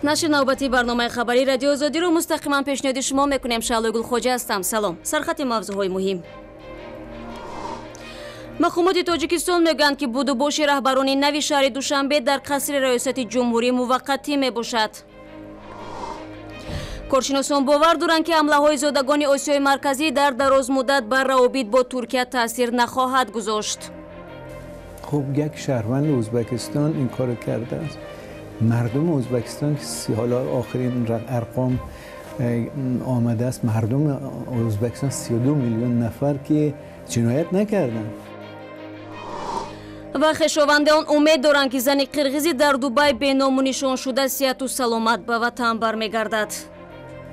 Нашри навбатии барномаи хабарии Радиои Озодиро мустақиман пешниҳоди шумо мекунем. Шаҳлои Гулхоҷа ҳастам. Салом. Сархати мавзӯъҳои муҳим. Мақомоти Тоҷикистон мегӯянд, ки будубоши раҳбарони нави шаҳри Душанбе дар қасри раёсати ҷумҳурӣ муваққатӣ мебошад. Коршиносон бовар доранд, ки ҳамлаҳои зодагони Осиёи Марказӣ дар дарозмуддат бар равобит бо Туркия таъсир нахоҳад гузошт. Хуб, як шаҳрванди Ӯзбекистон ин корро кардааст. Мардуми Ӯзбекистон, ки ҳоло охирин арқом омадааст, мардуми Ӯзбекистон 32 миллион нафар, ки ҷиноят накарданд. Ва хешовандон умед доранд, ки зани қирғизӣ дар Дубай беному нишон шуда сиҳату саломат ба ватан бармегардад.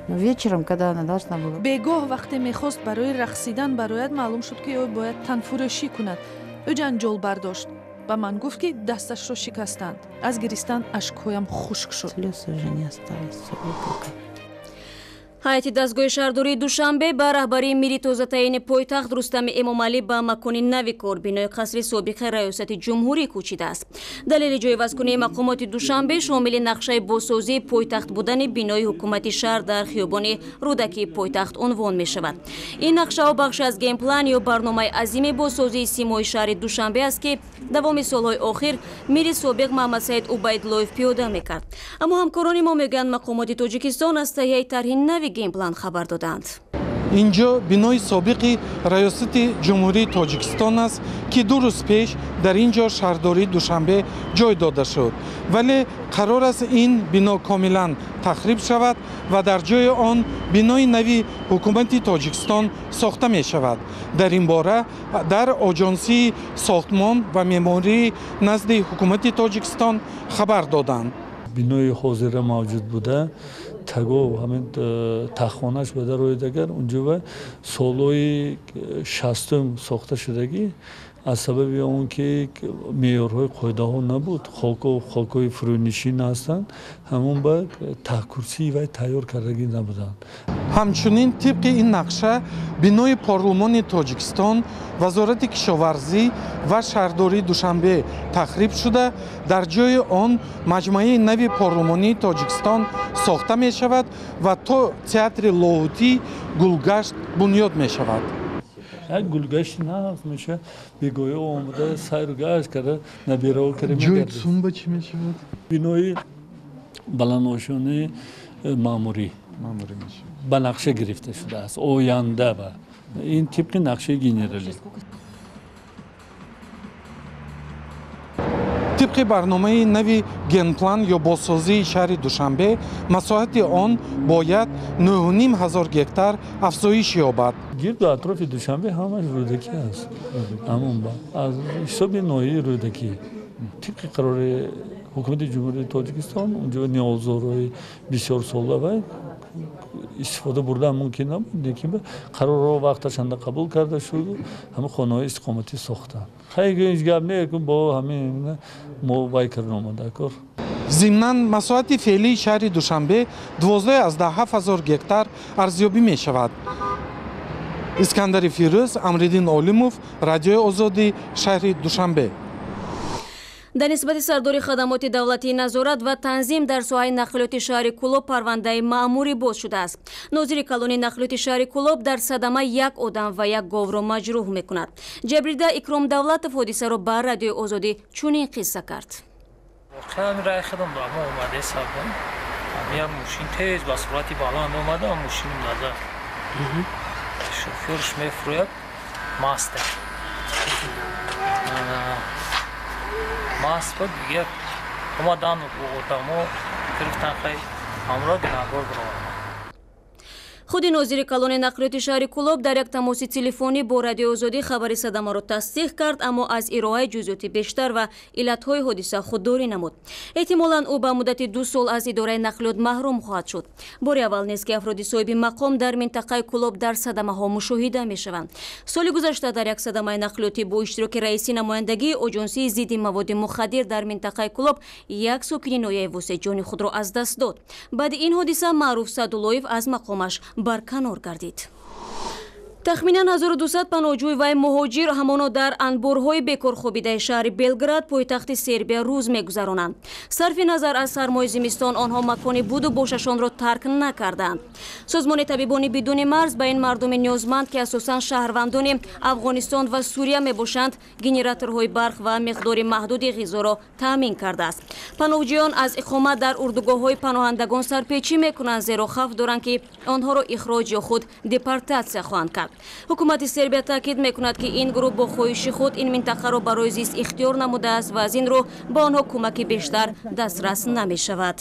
Вечером, когда она должна была. Бегоҳ вақте мехост барои рақсидан барояд, маълум шуд, ки ӯ бояд танфурӯшӣ кунад. Ӯ ҷанҷол бардошт, ба ман гуфт, ки дасташро шикастанд. Аз гиристан ашкҳоям хушк шуд. Слез уже не осталось. Ҳайати дастгоҳи шаҳрдории Душанбе ба раҳбарии мири тозатаини пойтахт Рустами Эмомалӣ ба макони нави кор, бинои қасри собиқи раёсати ҷумҳурӣ, кӯчидааст. Далели ҷойвазкунии мақомоти Душанбе шомили нақшаи бозсозии пойтахт будани бинои ҳукумати шаҳр дар хиёбони Рӯдакии пойтахт унвон мешавад. Ин нақшаҳо бахши аз генплан ё барномаи азими бозсозии симои шаҳри Душанбе аст, ки давоми солҳои охир мири собиқ Маҳаммадсаид Убайдуллоев пиёда мекард. Аммо ҳамкорони мо мегӯянд, мақомоти Тоҷикистон аз таҳияи тарҳи нави генплан хабар доданд. Инҷо бинои собиқи раёсати ҷумҳурии Тоҷикистон аст, ки 2 рӯз пеш дар ин ҷо шаҳрдории Душанбе ҷой дода шуд, вале қарор аст ин бино комилан тахриб шавад ва дар ҷои он бинои нави ҳукумати Тоҷикистон сохта мешавад. Дар ин бора дар оҷонсии сохтмон ва меъмории назди ҳукумати Тоҷикистон хабар доданд. Бинои ҳозира мавҷуд буда тагов ҳамин таххонаш ба дар оид, агар унҷо солҳои 60-ум сохта шудагӣ, аз сабаби он ки меъёрҳои қоидаҳо набуд, хокҳои фурӯнишин ҳастанд, ҳамон ба таҳкурсии вай тайёр кардагӣ набуданд. Ҳамчунин, тибқи ин нақша, бинои Парлумони Тоҷикистон, Вазорати кишоварзӣ ва шаҳрдории Душанбе тахриб шуда, дар ҷои он маҷмӯаи нави парлумонии Тоҷикистон сохта мешавад ва то театри Лоҳутӣ гулгашт бунёд мешавад. Як гулгашти нағз мешавад, бегоҳиҳо омада сайру гашт карда, набираҳо карда. Ҷои ЦУМба чӣ мешавад? Бинои баландошёнаи маъмурӣ ба нақша гирифта шудааст оянда, ба ин тибқи нақшаи генералӣ. Тибқи барномаи нави генплан ё бозсозии шаҳри Душанбе, масоҳати он бояд 9,5 ҳазор гектар афзоиш ёбад. Гирду атрофи Душанбе ҳамаш Рӯдакӣ аст. Ҳамон аз ҳисоби ноҳияи Рӯдакӣ, тибқи қарори ҳукумати Ҷумҳурии Тоҷикистон, унҷо ниҳолзорҳои бисёрсола ва истифода бурдан мумкин набуд, лекин қарорҳо вақташанда қабул карда шуду ҳама хонаҳои истиқоматӣ сохтанд. Хай, ҳеҷ гап не, бо ҳамин мо вай карда омада кор. Зимнан, масоҳати феълии шаҳри Душанбе 12,7 ҳазор гектар арзёбӣ мешавад. Искандари Фирӯз, Амриддин Олимов, Радиои Озодӣ, шаҳри Душанбе. Дар нисбати сардори хадамоти давлатии назорат ва танзим дар соҳаи нақлиёти шаҳри Кӯлоб парвандаи маъмурӣ боз шудааст. Нозири калони нақлиёти шаҳри Кӯлоб дар садама як одам ва як говро маҷрӯҳ мекунад. Ҷабрида Икром Давлатов ҳодисаро ба Радиои Озодӣ чунин қисса кард. Воқеан, рай худам ба мо омаде сабдам, як мошин тез ба суръати баланд омада, мошиним назар, шофёрш мефурӯяд, маста маст буд. Дигар омадан одамо гирифтан, хай, ҳамроҳ гунаҳгор бароварданд. Худи нозири калони нақлиёти шаҳри Кӯлоб дар як тамоси телефонӣ бо Радиои Озодӣ хабари садамаро тасдиқ кард, аммо аз ироаи ҷузъиёти бештар ва иллатҳои ҳодиса худдорӣ намуд. Эҳтимолан, ӯ ба муддати 2 сол аз идораи нақлиёт маҳрум хоҳад шуд. Бори аввал нест, ки афроди соҳиби мақом дар минтақаи Кӯлоб дар садамаҳо мушоҳида мешаванд. Соли гузашта дар як садамаи нақлиётӣ бо иштироки раиси намояндагии оҷонсии зидди маводи мухаддир дар минтақаи Кӯлоб як сокини ноҳияи Восе ҷони худро аз даст дод. Баъди ин ҳодиса Маъруф Саъдуллоев аз мақомаш барканор гардид. Тахминан 1200 паноҳҷӯй ва муҳоҷир ҳамоно дар анборҳои бекорхобидаи шаҳри Белград, пойтахти Сербия, рӯз мегузаронанд. Сарфи назар аз сармои зимистон, онҳо макони буду бошашонро тарк накарданд. Созмони Табибони бидуни марз ба ин мардуми ниёзманд, ки асосан шаҳрвандони Афғонистон ва Сурия мебошанд, генераторҳои барқ ва миқдори маҳдуди ғизоро таъмин кардааст. Паноҳҷӯён аз иқомат дар урдугоҳҳои паноҳандагон сарпечӣ мекунанд, зеро хавф доранд, ки онҳоро ихроҷ ё худ депортатсия хоҳанд кард. Ҳукумати Сербия таъкид мекунад, ки ин гурӯҳ бо хоҳиши худ ин минтақаро барои зист ихтиёр намудааст ва аз ин рӯ ба онҳо кӯмаки бештар дастрас намешавад.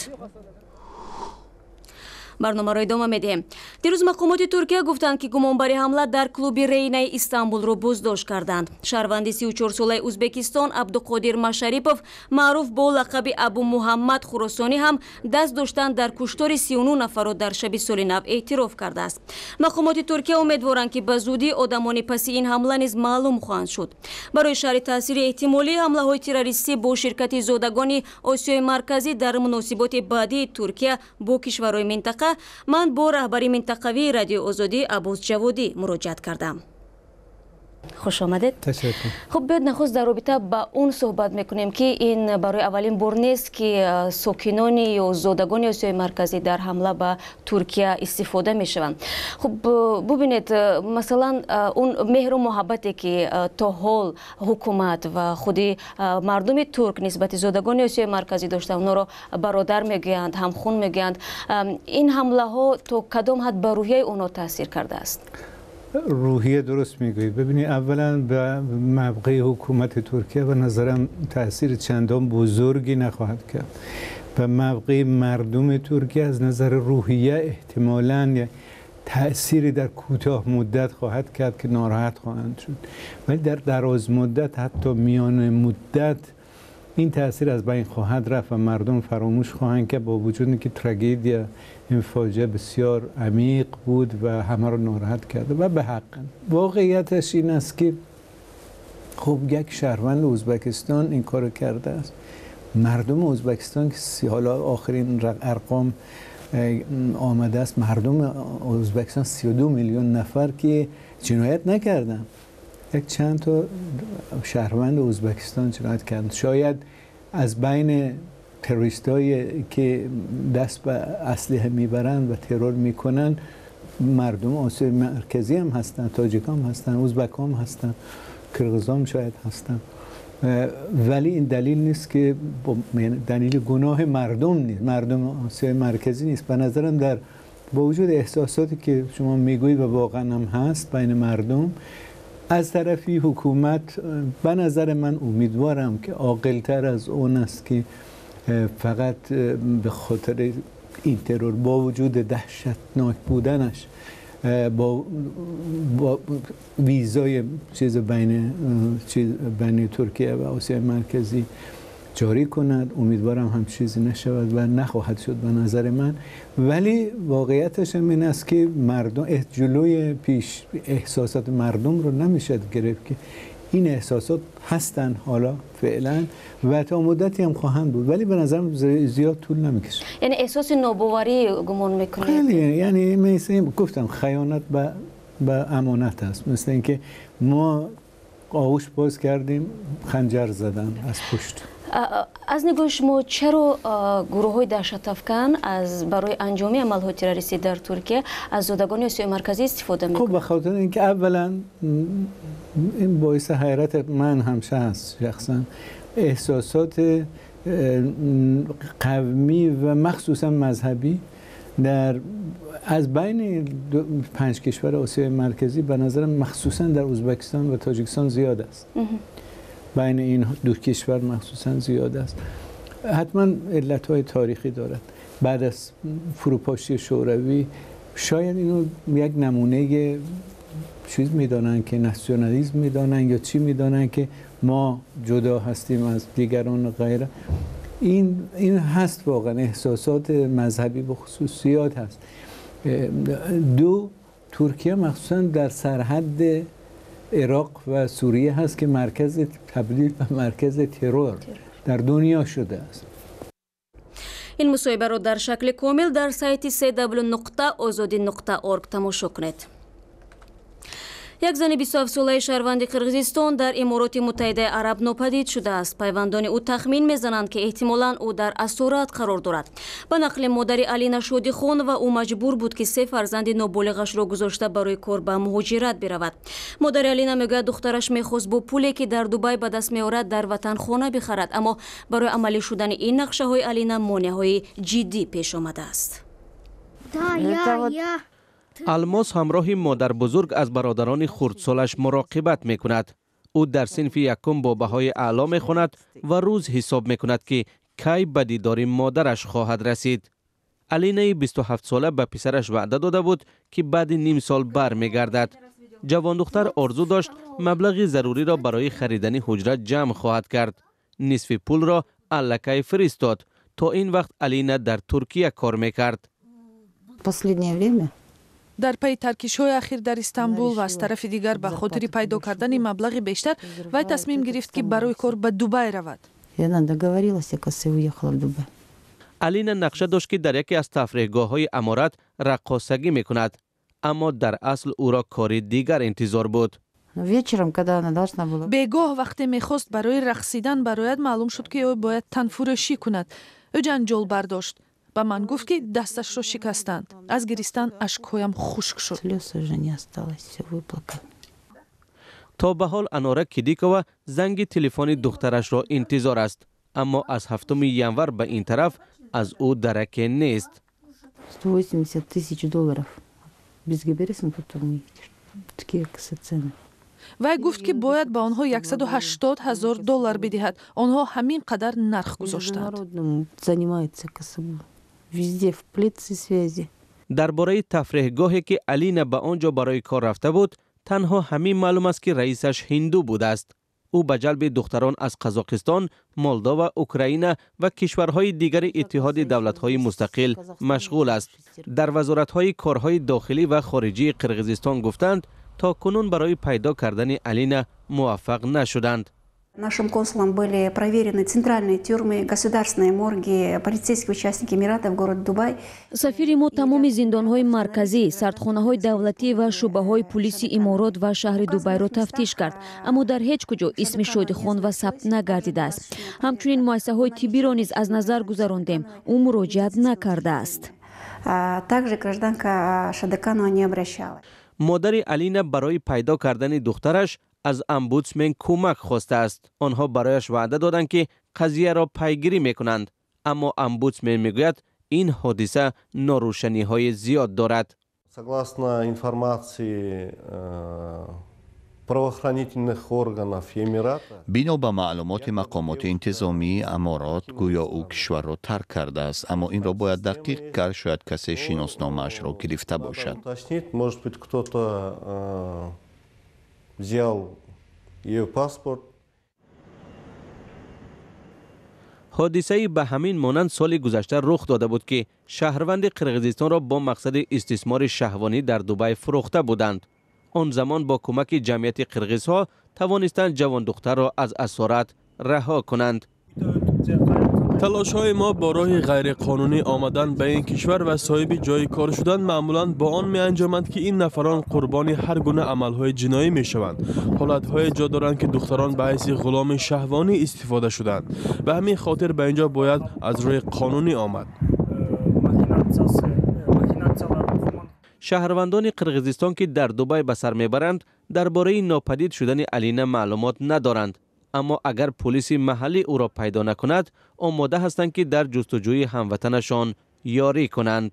Барномаро идома медиҳем. Дирӯз мақомоти Туркия гуфтанд, ки гумонбари ҳамла дар клуби Рейнаи Истанбулро боздошт карданд. Шаҳрванди 34-солаи Узбекистон Абдуқодир Машарипов, маъруф бо лақаби Абу Муҳаммад Хуросонӣ, ҳам даст доштан дар куштори 39 нафарро дар шаби соли нав эътироф кардааст. Мақомоти Туркия умедворанд, ки ба зудӣ одамони паси ин ҳамла низ маълум хоҳанд шуд. Барои шарҳи таъсири эҳтимолии ҳамлаҳои террористӣ бо ширкати зодагони Осиёи Марказӣ дар муносиботи баъдии Туркия бо кишварҳои минтақа, ман бо раҳбари минтақавии Радиои Озодӣ Аббос Ҷаводӣ муроҷиат кардам. Хуш омадед. Ташаккур. Хуб, биёд нахуст дар робита ба он суҳбат мекунем, ки ин барои аввалин бор нест, ки сокинони ё зодагони Осиёи Марказӣ дар ҳамла ба Туркия истифода мешаванд. Хуб, бубинед, масалан, он меҳру муҳаббате, ки то ҳол ҳукумат ва худи мардуми турк нисбати зодагони Осиёи Марказӣ доштанд, онҳоро бародар мегӯянд, ҳамхун мегӯянд, ин ҳамлаҳо то кадом ҳад ба рӯҳияи онҳо таъсир кардааст? روحیه درست میگویی. ببینید، اولا به موقع حکومت ترکیه به نظرم تاثیر چندان بزرگی نخواهد کرد. به موقع مردم ترکیه از نظر روحیه احتمالاً تأثیری در کوتاه مدت خواهد کرد که ناراحت خواهند شد، ولی در دراز مدت، حتی میان مدت، این تاثیر از بین خواهد رفت و مردم فراموش خواهند که با وجود اینکه تراژدی، این فاجعه بسیار عمیق بود و همه رو ناراحت کرده و به حق. واقعیتش این است که خب، یک شهروند ازبکستان این کارو کرده است. مردم ازبکستان که حالا آخرین ارقام آمده است، مردم ازبکستان 32 میلیون نفر که جنایت نکردن. یک چند تا شهروند ازبکستان جنایت کردن. شاید از بین تروریست که دست به اسلحه میبرند و ترور میکنن، مردم آسیای مرکزی هم هستن، تاجیک هم هستن، ازبک هم هستن، کرغز هم شاید هستن، ولی این دلیل نیست که دلیل گناه مردم نیست، مردم آسیای مرکزی نیست. به نظرم در با وجود احساساتی که شما میگویید و واقعا هم هست بین مردم، از طرفی حکومت به نظر من، امیدوارم که عاقلتر از اون است که فقط به خاطر این ترور، با وجود دهشتناک بودنش، با ویزای چیز بین ترکیه و آسیای مرکزی جاری کند. امیدوارم هم چیزی نشود و نخواهد شد به نظر من، ولی واقعیتش هم این است که مردم جلوی پیش احساسات مردم رو نمیشد گرفت که این احساسات هستن حالا فعلا و تا مدتی هم خواهند بود، ولی به نظرم زیاد طول نمیکشه. یعنی احساس ناباوری گمان میکنید؟ خیلی. یعنی مثل گفتم، خیانت به امانت است. مثل اینکه ما آغوش باز کردیم، خنجر زدن از پشت. Аз нигоҳи шумо, чаро гурӯҳҳои даҳшатафкан аз барои анҷоми амалҳои террористӣ дар Туркия аз зодагони Осиёи Марказӣ истифода мекунанд? Хуб، به خاطر اینکه اولا این باعث حیرت من همشه هست شخصا، احساسات قومی و مخصوصا مذهبی در از بین پنج کشور آسیای مرکزی، به نظرم مخصوصا در ازبکستان و تاجیکستان زیاد است. بین این دو کشور مخصوصا زیاد است. حتما علت های تاریخی دارد. بعد از فروپاشی شوروی شاید اینو یک نمونه چیز میدانن که ناسیونالیسم میدانن یا چی میدانن که ما جدا هستیم از دیگران و غیره. این هست، واقعا احساسات مذهبی به خصوصیات هست. دو، ترکیه مخصوصا در سرحد عراق و سوریه هست که مرکز تبدیل به مرکز ترور در دنیا شده است. Ин мусоҳибаро дар шакли комил дар сайти cw.ozodi.org тамошо кунед. Як зани 27-солаи шаҳрванди Қирғизистон дар Имороти Муттаҳидаи Араб нопадид шудааст. Пайвандони ӯ тахмин мезананд, ки эҳтимолан ӯ дар асорат қарор дорад. Ба нақли модари Алина Шодихонова, ӯ маҷбур буд, ки се фарзанди ноболиғашро гузошта барои кор ба муҳоҷират биравад. Модари Алина мегӯяд, духтараш мехост бо пуле, ки дар Дубай ба даст меорад, дар ватан хона бихарад, аммо барои амалӣ шудани ин нақшаҳои Алина монеаҳои ҷиддӣ пеш омадааст. Алмос ҳамроҳи модарбузург аз бародарони хурдсолаш муроқибат мекунад. Ӯ дар синфи якум бо баҳои аъло мехонад ва рӯз ҳисоб мекунад, ки кай ба дидори модараш хоҳад расид. Алинаи 27-сола ба писараш ваъда дода буд, ки баъди ним сол бармегардад. Ҷавондухтар орзу дошт, маблағи заруриро барои харидани ҳуҷра ҷамъ хоҳад кард. Нисфи пулро аллакай фиристод. То ин вақт Алина дар Туркия кор мекард. Дар пайи таркишҳои ахир дар Истанбул ва аз тарафи дигар ба хотири пайдо кардани маблағи бештар, вай тасмим гирифт, ки барои кор ба Дубай равад. Алина нақша дошт, ки дар яке аз тафреҳгоҳҳои Аморат раққосагӣ мекунад, аммо дар асл ӯро кори дигар интизор буд. Бегоҳ, вақте мехост барои рақсидан барояд, маълум шуд, ки ӯ бояд танфурӯшӣ кунад. Ӯ ҷанҷол бардошт, ба ман гуфт, ки дасташро шикастанд. Аз гиристан ашкҳоям хушк шуд. То ба ҳол Анора Кидикова занги телефони духтарашро интизор аст, аммо аз 7 январ ба ин тараф аз ӯ дараке нест. Вай гуфт, ки бояд ба онҳо 180 ҳазор доллар бидиҳад. Онҳо ҳамин қадар нарх гузоштанд. Дар бораи тафреҳгоҳе, ки Алина ба он ҷо барои кор рафта буд, танҳо ҳамин маълум аст, ки раисаш ҳинду будааст. Ӯ ба ҷалби духтарон аз Қазоқистон, Молдова, Украина ва кишварҳои дигари Иттиҳоди давлатҳои мустақил машғул аст. Дар вазоратҳои корҳои дохилӣ ва хориҷии Қирғизистон гуфтанд, то кунун барои пайдо кардани Алина муваффақ нашуданд. Нашим консулам были проверены центральные тюрьмы, государственные морги, полицейские участники Эмиратов, город Дубай. Сафири мо тамоми зиндонҳои марказӣ, сардхонаҳои давлатӣ ва шӯъбаҳои пулиси Иморот ва шаҳри Дубайро тафтиш кард, аммо дар ҳеҷ куҷо исми Шодихонова сабт нагардидааст. Ҳамчунин муассисаҳои тиббиро низ аз назар гузарондем, ӯ муроҷиат накардааст. Также гражданка Шадыканова не обращалась. Модари Алина барои пайдо кардани духтараш аз омбудсмен кӯмак хостааст. Онҳо барояш ваъда доданд, ки қазияро пайгирӣ мекунанд, аммо омбудсмен мегӯяд, ин ҳодиса норӯшаниҳои зиёд дорад. Согласно информации правоохранительных органов Эмирата, бино ба маълумоти мақомоти интизомии Аморот, гӯё ӯ кишварро тарк кардааст, аммо инро бояд дақиқ кард, шояд касе шиносномаашро гирифта бошад. Уточнить, может быть, кто-то взял ее паспорт. Ҳодисаи ба ҳамин монанд соли гузашта рух дода буд, ки шаҳрванди Қирғизистонро бо мақсади истисмори шаҳвонӣ дар Дубай фурӯхта буданд. Он замон бо кӯмаки ҷамъияти қирғизҳо тавонистанд ҷавондухтарро аз асорат раҳо кунанд. Талошҳои мо бо роҳи ғайриқонунӣ омадан ба ин кишвар ва соҳиби ҷойи кор шудан маъмулан бо он меанҷоманд, ки ин нафарон қурбони ҳар гуна амалҳои ҷиноӣ мешаванд. Ҳолатҳое ҷо доранд, ки духтарон ба ҳайси ғуломи шаҳвонӣ истифода шуданд. Ба ҳамин хотир ба ин ҷо бояд аз рӯи қонунӣ омад. Шаҳрвандони Қирғизистон, ки дар Дубай ба сар мебаранд, дар бораи нопадид шудани Алина маълумот надоранд, аммо агар пулиси маҳаллӣ ӯро пайдо накунад, омода ҳастанд, ки дар ҷустуҷӯи ҳамватанашон ёрӣ кунанд.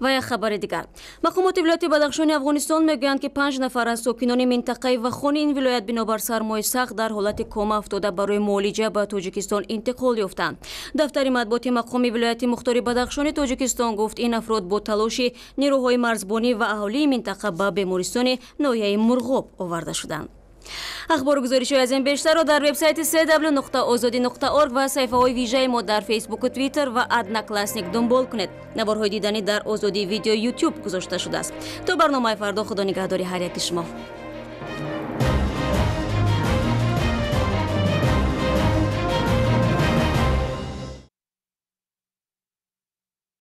Ва як хабари дигар. Мақомоти вилояти Бадахшони Афғонистон мегӯянд, ки 5 нафар аз сокинони минтақаи Вахони ин вилоят бинобар сармои сахт дар ҳолати кома афтода барои муолиҷа ба Тоҷикистон интиқол ёфтанд. Дафтари матбуоти мақоми вилояти мухтори Бадахшони Тоҷикистон гуфт, ин афрод бо талоши нерӯҳои марзбонӣ ва аҳолии минтақа ба бемористони ноҳияи Мурғоб оварда шуданд. Ахбору гузоришҳои аз ин бештарро дар вебсайти cw.ozodi.org ва саҳифаҳои вижаи мо дар Фейсбуку, Твиттер ва Одноклассник дунбол кунед. Наворҳои диданӣ дар Озодӣ Видео Ютуб гузошта шудааст. То барномаи фардо, Худо нигаҳдори ҳар яки шумо.